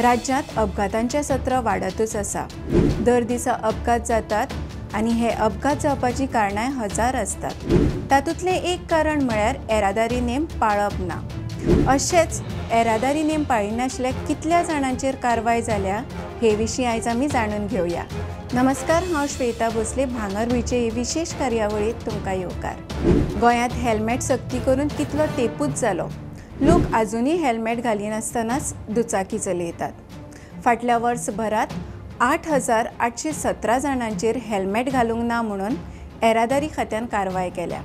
राज्यांत अपघातांचें सत्र वाडतूच आसा. दर दिसा अपघात जातात आनी हे अपघात जावपाची कारणां हजार आसतात. तातूंतलें एक कारण म्हळ्यार येरादारी नेम पाळप ना. अशेंच येरादारी नेम पाळिनाशिल्ल्या कितल्या जाणांचेर कारवाय जाल्या हे विशीं आयज आमी जाणून घेवया. नमस्कार, हांव श्वेता भोसले. भांगरभूंयचे हे विशेष कार्यावळींत तुमकां येवकार. गोंयांत हेल्मेट सक्ती करून कितलो तेंपूच जालो, लोक आजुनूय हेल्मेट घालिनासतनाच दुचाकी चलयतात. फाटल्या वर्सभरांत 8,817 जाणांचेर हेल्मेट घालूंक ना म्हणून येरादारी खात्यान कारवाय केल्या.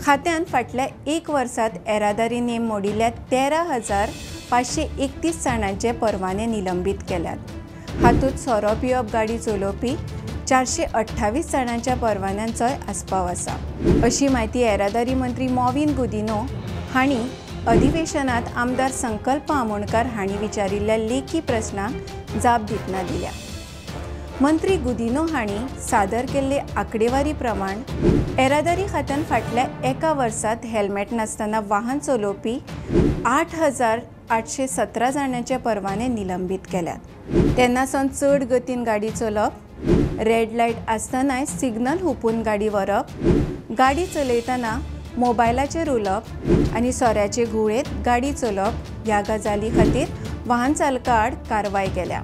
खात्यान फाटल्या एक वर्सांत येरादारी नेम मोडिल्ल्या 13,531 जाणांचे परवाने निलंबीत केल्यात. हातूंत सोरो पिवप गाडी चलोवपी 428 जाणांच्या परवान्यांचोय आस्पाव आसा, अशी म्हायती येरादारी मंत्री मॉविन गुदिन्हो हांणी अधिवेशनात आमदार संकल्प आमोणकर हांणी विचारिल्ल्या लेखी प्रस्नाक जाप दितना दिल्या. मंत्री गुदिन्हो हांणी सादर केल्ले आंकडेवारी प्रमाण येरादारी खात्यान फाटल्या एका वर्सांत हेल्मेट नासतना वाहन चलोवपी 8,817 जाणांचे परवाने निलंबीत केल्यात. तेन्ना सावन चड गतीन गाडी चलोवप, रेड लायट आसतनाय सिग्नल हुपून गाडी व्हरप, गाडी चलयतना मोबायलाचेर उलोवप आनी सोऱ्याचे घुंवळेंत गाडी चलोवप ह्या गजाली खातीर वाहन चालका आड कारवाय केल्या.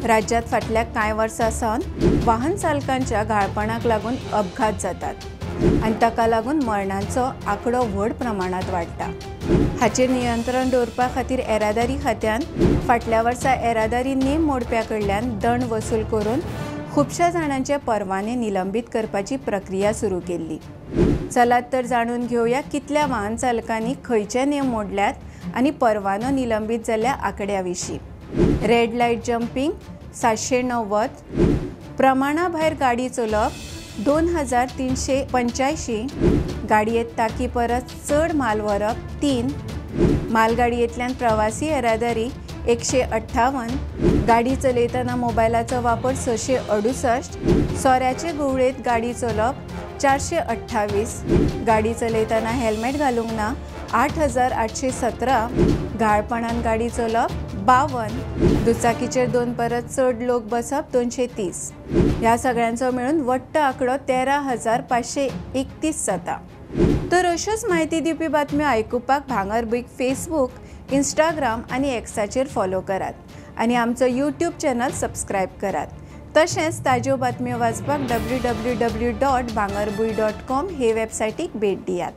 राज्यांत फाटल्या कांय वर्सां सावन वाहन चालकांच्या घाळपणाक लागून अपघात जातात आनी ताका लागून मरणांचो आंकडो व्हड प्रमाणांत वाडटा. हाचेर नियंत्रण दवरपा खातीर येरादारी खात्यान फाटल्या वर्सा येरादारी नेम मोडप्या कडल्यान दंड वसूल करून खुबश्या जाणांचे परवाने निलंबीत करपाची प्रक्रिया सुरू केल्ली. चलात तर जाणून घेवया कितल्या वाहन चालकांनी खंयचे नेम मोडल्यात आनी परवानो निलंबीत जाल्ल्या आंकड्या विशीं. रेड लायट जंपींग 790, प्रमाणा भायर गाडी चलोवप 2,385, गाडयेंत ताकी परस चड म्हाल व्हरप 3, मालगाडयेंतल्यान प्रवासी येरादारी 158, गाडी चलयतना मोबायलाचो वापर 668, सोऱ्याचे घुंवळेंत गाडी चलोवप 428, गाडी चलयतना हेल्मेट घालूंक ना 8,817, घाळपणान गाडी चलोवप 52, दुचाकीचेर 2 परस चड लोक बसप 230. ह्या सगळ्यांचो मेळून वट्ट आंकडो 13,531 जाता. तर अश्योच म्हायती दिवपी बातम्यो आयकुपाक भांगरभूंयक फेसबूक, इंस्टाग्राम आनी एक्साचेर फॉलो करात आनी आमचो यूट्यूब चॅनल सबस्क्रायब करात. तशेंच ताज्यो बातम्यो वाचपाक www.bhangarbhuy.com हे वेबसायटीक भेट दियात.